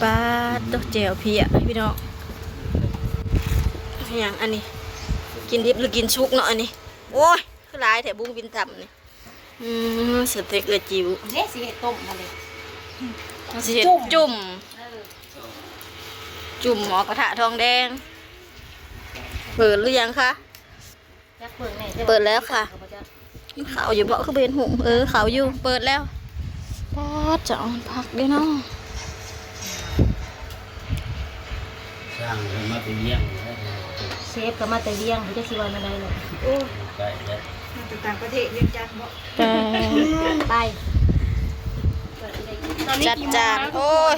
ປາດໂຕ ແຈ່ວເພຍພີ່ນ້ອງ. ຫຍັງອັນນີ້ ກິນດິບຫຼືກິນສຸກເນາະອັນນີ້? ໂອ້ຍ ຄືຫຼາຍແທ້ ບຸ້ງບິນຕຳນີ້. ອືມ ສະເຕັກເອື້ອຍຈິ້ວ ເດ້ ຊິເຮັດຕົ້ມຫັ້ນເດ້ ຊິເຮັດຈຸ້ມ ເອີ ຈຸ້ມໝໍ້ກະທະທອງແດງ. ເປີດຫຼືຍັງຄະ? ຈັກເບິ່ງແດ່ ເປີດແລ້ວຄ່ະ. ເຂົ້າຢູ່ບໍ່ ຄືບໍ່ເຫັນຫຸງ? ເອີ ເຂົ້າຢູ່ ເປີດແລ້ວ. ປາດ ຈະອ່ອນຜັກເດ້ເນາະ. ຊ່າງເພິ່ນມາແຕ່ວຽງ ເຊຟກໍມາແຕ່ວຽງ ບໍ່ຈັກຊິວ່າແນວໃດເນາະ. ໂອ້ ໄກແທ້ ມາແຕ່ຕ່າງປະເທດ ວຽງຈັນບໍ? ໄປ ໄປ ຈັດຈານ ໂອ້ຍ.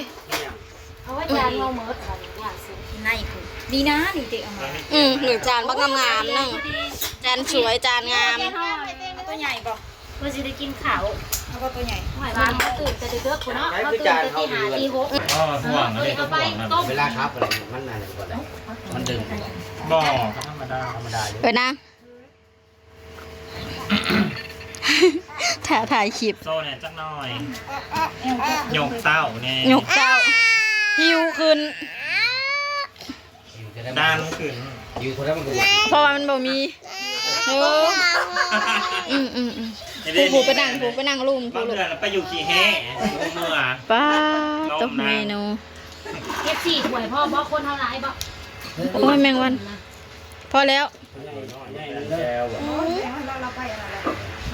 ເອົາໄວ້ຈານເຮົາໝົດ ບັດນີ້ຍ່າງຊິກິນໃນພຸ້ນ ດີນະນີ້ເຕະອອກມາ. ອືມ ໜຶ່ງຈານບັກງາມໆ ໜຶ່ງຈານສວຍ ຈານງາມ. ເອົາຕົວໃຫຍ່ບໍ່? ເພື່ອຊິໄດ້ກິນເຂົ້າ. ເອົາບໍ່ຕົວໃຫຍ່? ໂອ້ຍ ມື້ນີ້ເຮົາຕື່ນແຕ່ເດິກໆພຸ້ນເນາະ ເຮົາຕື່ນແຕ່ຕີຫ້າຕີຫົກ. ອໍ ເອີ ເຮົາເລີຍເອົາໄປຕົ້ມ ເວລາຂັບອະໄລມັນອັນນັ້ນບໍ່ໄດ້ ມັນດຶງ. ບໍ່ ທຳມະດາ ທຳມະດາຢູ່. ເອີນາ ຖ້າຖ່າຍຄລິບ ໂຊແດ່ຈັກໜ່ອຍ ຍົກເຕົ້າແດ່ ຍົກເຕົ້າ ຫິວຂຶ້ນ ດັງຂຶ້ນ ເພາະວ່າມັນບໍ່ມີ. ໂອ້ ອືມໆໆ ຜູ້ໄປນັ່ງ ຜູ້ໄປນັ່ງລຸ່ມ ບາງເທື່ອໄປຢູ່ຂີ້ແຮ້ ເມືອ ປາດໂຕ ເມນູ ເອັດສີ່ຖ້ວຍພໍບໍ່? ຄົນເຮົາຫຼາຍບໍ່? ໂອ້ຍ ແມງວັນ ພໍແລ້ວ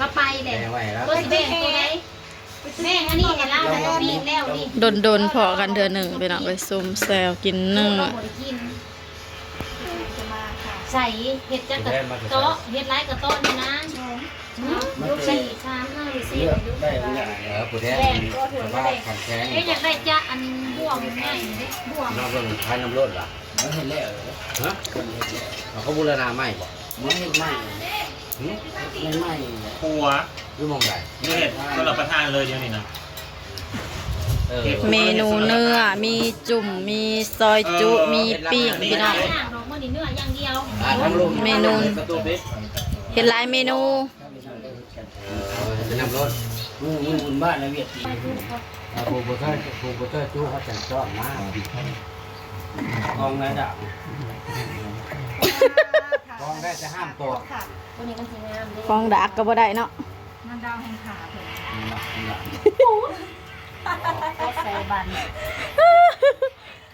ລາວໄປແລ້ວ ເພິ່ນຊິແບ່ງໂຕໃດ? ແບ່ງອັນນີ້ໃຫ້ລາວ ໃຫ້ລາວປີ້ງແລ້ວນີ້. ດົນໆພໍ້ກັນເທື່ອໜຶ່ງ ພີ່ນ້ອງເອີຍ ຊຸມແຊວກິນເນື້ອ. ໃສ່ ເຮັດຈັກກະເຕາະ ເຮັດຫຼາຍກະເຕາະນີ້ນາງ. ເອີ ຜູ້ແທນສະພາບຄຳແພງ ເຮັດຢາກໄດ້ຈະອັນບ່ວງໃໝ່ເດ້ ບ່ວງ ລາວເບິ່ງຂາຍນ້ຳໂລດຫວາ? ມັນເຮັດແລ້ວ ຮະ? ເຂົາບູລະນະໃໝ່ບໍ? ມັນເຮັດໃໝ່ ຫຶ? ເຮັດໃໝ່ ຄົວ ຢູ່ໝ່ອງໃດ? ເຮັດຊົນລະປະທານເລີຍດຽວນີ້ນະ. ເອີ ເມນູເນື້ອ ມີຈຸ້ມ ມີຊອຍຈຸ ເອີ ມີປີ້ງ ພີ່ນ້ອງ. ເມນູ ເຮັດຫຼາຍເມນູ. ເອີ ເປັນນຳລົດ ມື້ບຸນບ້ານລະວຽດຕີ ອ່າ ຜູ້ບໍ່ເຊີຍ ຜູ້ບໍ່ເຊີຍຈຸເຂົາຈັ່ງຕ້ອນມາ ຂອງໄດ້ດາກ ຂອງໄດ້ແຕ່ຫ້າມຕອດ ຂອງດາກກໍບໍ່ໄດ້ເນາະ ມັນດາວແຫ່ງຂາເພິ່ນ ໃສ່ບັນ.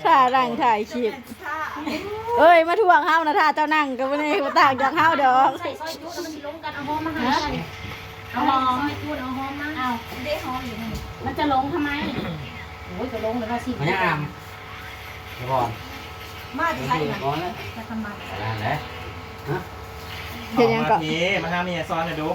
ຖ້ານັ່ງຖ່າຍຄລິບ ເອີຍ ມາທວງເຮົານະ ຖ້າເຈົ້ານັ່ງກໍບໍ່ໄດ້ບໍ່ຕ່າງຈາກເຮົາດອກ. ໃສ່ຊອຍຈຸແລ້ວມັນຊິລົງກັນ ເອົາຫອມມາໃຫ້ ເອົາຫອມ ຊອຍຈຸ ເອົາຫອມມາ. ອ້າວ ເດ້ຫອມຢູ່ນີ້ ມັນຈະລົງທຳໄມ? ໂອ້ຍ ຈະລົງແລ້ວວ່າຊິ ມາຫອມ ມາແຕ່ໃສນະ? ຈະທຳມາ ນັ້ນແຫຼະ ຮະ ເຮັດຫຍັງເກາະ? ມາພີ້ ມາຫາແມ່ຍາຍຊອນໜ່ອຍດູ. ເ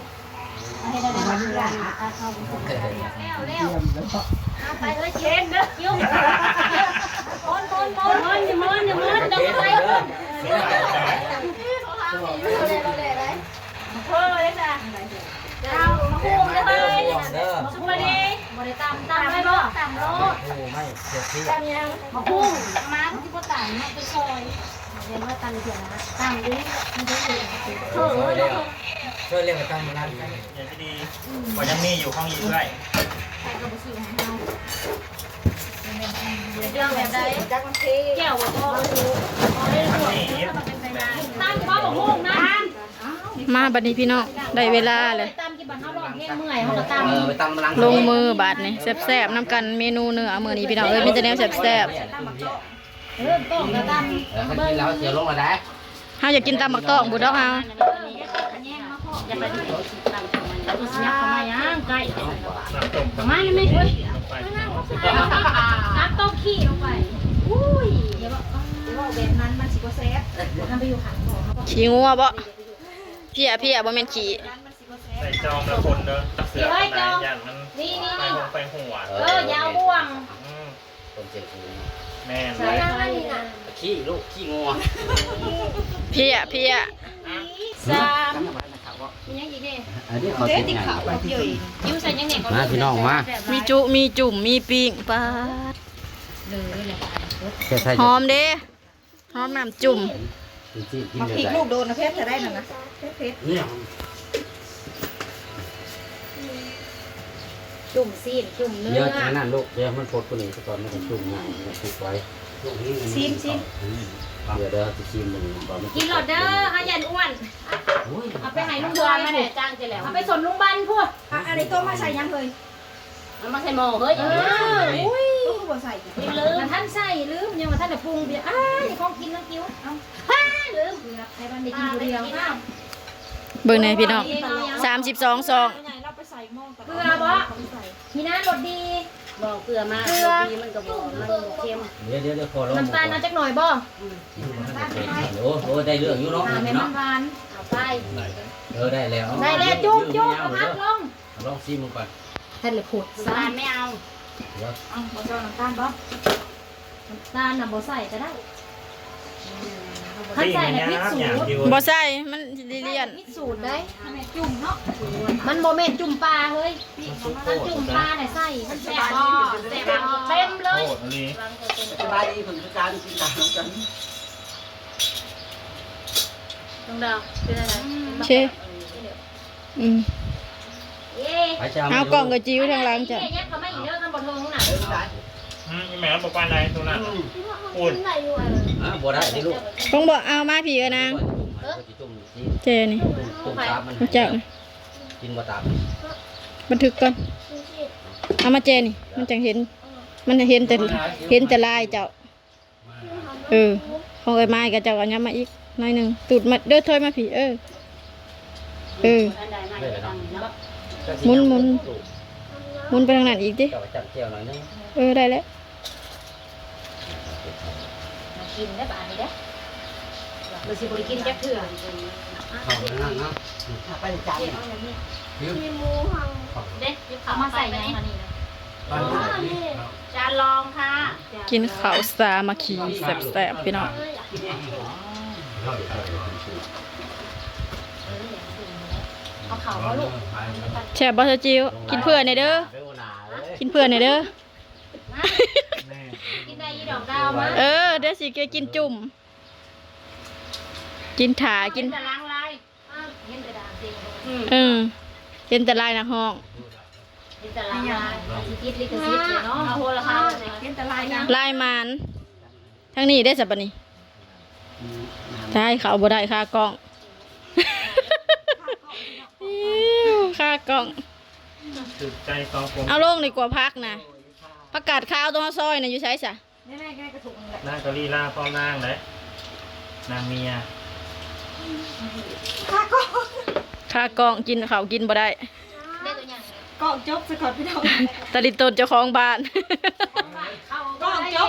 ຄີຍແລ້ວ ເຄີຍແລ້ວກໍຕັ້ງມານານ ເອີ ກໍຍັງມີຢູ່ຂອງອີກເອື້ອຍ ເລື່ອງແບບໃດ? ຈັກມັນເທ ແກ້ວບໍ່ພໍ ຕຳບໍ່ບັກໂມງນະ. ມາບັດນີ້ພີ່ນ້ອງ ໄດ້ເວລາແລ້ວ ເອີ ໄປຕຳ ລົງມືບາດນີ້ ແຊບໆນຳກັນ ເມນູເນື້ອມື້ນີ້ພີ່ນ້ອງເອີຍ ມີແຕ່ແນວແຊບໆ. ເອີ ຕ້ອງກະຕຳ ເອີ ເບິ່ງ ເຮົາຊິເອົາລົງແລ້ວໄດ໋ ເຮົາຢາກກິນຕຳບັກຕ້ອງພຸ້ນດອກເຮົາ. ຂີ້ງົວບໍ່? ເພຍ ເພຍ ບໍ່ແມ່ນຂີ້. ໃສ່ຈອງເດີຄົນເດີ ເສືອກັນໄດ໋ ຢ້ານມັນໄປຫົວ ເອີ ຢ່າຫ່ວງ ຄົນເຈັບຫູ ແມ່ນ ໃສ່ມານີ້ນະ ຂີ້ລູກ ຂີ້ງົວ ເພຍ ເພຍ ສາມ ມີຫຍັງອີກເດ? ອັນນີ້ເຂົາເຈັບຫຍັງ? ຢູ່ໃສ່ຫຍັງແດ່? ມາພີ່ນ້ອງມາ ມີຈຸ ມີຈຸ້ມ ມີປີ້ງ ປາດ ຫອມເດ. ຫອມນ້ຳຈຸ້ມ ກິນ ກິນ ກິນ ໝາກພິກລູກໂດນນະ ເຜັດແທ້ໄດ໋ນັ້ນນະ ເຜັດໆ ນີ້ ຫຍັງ? ຈຸ່ມຊີ້ນ ຈຸ່ມເນື້ອ ດຽວອັນນັ້ນລູກ ດຽວມັນພົດກວ່ານີ້ຊະກ່ອນ ມັນຈະຈຸ່ມງ່າຍ ມັນຈະສຸກໄວ. ຊີມ ຊີມ ດຽວ ດຽວຊິຊີມເບິ່ງວ່າມັນ ກິນໂລດເດີ ເຮົາຢ້ານອ້ວນ. ໂອ້ຍ ເອົາໄປໃຫ້ລຸງບອຍ ມາແດ່ຈ້າງຈະແລ້ວ ເອົາໄປສົນລຸງບັນພຸ້ນ. ອ່ະ ອັນນີ້ຕົ້ມມາໃສ່ຫຍັງເຮີ້ຍ? ເອົາມາໃສ່ໝໍ້ເຮີ້ຍ. ເອີ ອຸ້ຍ ກໍຄືບໍ່ໃສ່ ລືມ ບໍ່ທັນໃສ່ ລືມ ຍັງບໍ່ທັນໄດ້ປຸງເບຍ. ອ້າຍ ຂອງກິນນ້ອງຈິວ ເອົາ ອ້າຍ ລືມ ເກືອບ ໃຫ້ມັນໄດ້ກິນຜູ້ດຽວ. ເບິ່ງແດ່ພີ່ນ້ອງ ສາມສິບສອງຊອງ ເບື່ອບໍ່? ມີນາລົດດີ ບໍ່ ເກືອມາ ເກືອ ລົດດີມັນກໍບໍ່ ມັນບໍ່ເຄັມ. ດຽວໆໆ ຂໍລອງ ນ້ຳຕານເອົາຈັກໜ້ອຍບໍ່? ອືມ ນ້ຳຕານໜ້ອຍ. ໂອ້ ໂອ້ ໄດ້ເລື່ອງຢູ່ເນາະ ອ່າ ແມ່ນມັນຫວານ. ເອົາໄປ ເອີ ໄດ້ແລ້ວ ໄດ້ແລ້ວ ຈຸບ ຈຸບ ເອົາຜັກລົງ ລອງຊີມເບິ່ງກ່ອນ. ແທ້ລະໂພດ ນ້ຳຕານບໍ່ເອົາ ດຽວ ເອົາ ບໍ່ເອົານ້ຳຕານບໍ່? ນ້ຳຕານນະບໍ່ໃສ່ກໍໄດ້ ຄັນໃສ່ນະຜິດສູດ. ບໍ່ໃສ່ ມັນຊິລຽນ ຜິດສູດໄດ໋. ມັນບໍ່ແມ່ນຈຸ່ມປາເຮີ້ຍ ມັນຈຸ່ມປານະໃສ່ ມັນແຊບບໍ່? ແຊບເຕັມເລີຍ. ສະບາຍດີ ເພິ່ນຄືກັນ ກິນຂ້າວນຳກັນ. ນ້ອງດາວ ເປັນຈັ່ງໃດ? ໂອເຄ. ອືມ ເອົາ ກ້ອງກະຈິ້ວທາງຫຼັງເຈົ້າ. ອືມ ອີແມ່ບໍ່ປານໃດໂຕນັ້ນ. ອືມ ບໍ່ໄດ້ເດ້ລູກ ຕ້ອງບອກເອົາມາພີ້ເອີນາງ. ແຈນີ້ ເຈົ້າ ກິນບໍ່ຕາມ ບັນທຶກກ່ອນ ເອົາມາແຈນີ້ ມັນຈັ່ງເຫັນ ມັນເຫັນແຕ່ ເຫັນແຕ່ລາຍເຈົ້າ. ເອີ ຂອງເອື້ອຍມາຍກໍເຈົ້າກໍຫຍັບມາອີກໜ້ອຍໜຶ່ງ ຕູດມາເດີ ຖອຍມາພີ້ ເອີ ເອີ ໝຸນ ໝຸນ ໝຸນໄປທາງນັ້ນອີກຕິ ເຈົ້າກໍຈ້ຳແຈ່ວໜ້ອຍໜຶ່ງ ເອີ ໄດ້ແລ້ວ ມາກິນໄດ້ບາດນີ້ເດ້ ເພິ່ນຊິບໍ່ໄດ້ກິນຈັກເທື່ອ ເຂົ້າໄປນັ້ນເນາະ ເອົາໄປຈານ ເອົາຫຍັງນີ້ ມີໝູເຮົາ ເດ້ ເອົາມາໃສ່ຫຍັງອັນນີ້ນະ ຈານລອງຄ່ະ. ກິນເຂົ້າສາມັກຄີແຊບໆ ພີ່ນ້ອງ ເອົາເຂົ້າບໍ່ລູກ? ແຊບບໍ່ຊາວຈິ້ວ? ກິນເພື່ອແດ່ເດີ ກິນເພື່ອແດ່ເດີ. ກິນໄດ້ອີດອກດາວມາ ເອີ ດຽວຊິໄປກິນຈຸ່ມ ກິນຖ້າ ກິນ ເຫັນແຕ່ດາງເຕັມ ອືມ ເຫັນແຕ່ລາຍນັກຮ້ອງ ເຫັນແຕ່ລາຍ ລາຍ ຊິຕິດລິຂະສິດເລີຍເນາະ ເອົາໂທລະທັດ ເຫັນແຕ່ລາຍ ລາຍໝານ ທາງນີ້ເດ້ສະບາດນີ້ ອືມ ຕາຍ ເຂົ້າບໍ່ໄດ້ຄາກ້ອງ ຄາກ້ອງ ຖືກໃຈສອງຄົນ ເອົາລົງດີກວ່າຜັກນະ ຜັກກາດຂາວຕົວເຮົາຊອຍນະ ຢູ່ໃສຊະ? ນາງກໍລີລາພ້ອມນາງເດ້ ນາງເມຍ ຄາກ້ອງ ຄາກ້ອງ ກິນເຂົ້າກິນບໍ່ໄດ້ ກ້ອງຈົບຊະກ່ອນພີ່ນ້ອງ ຕາລິໂຕນເຈົ້າຂອງບ້ານ ກ້ອງຈົ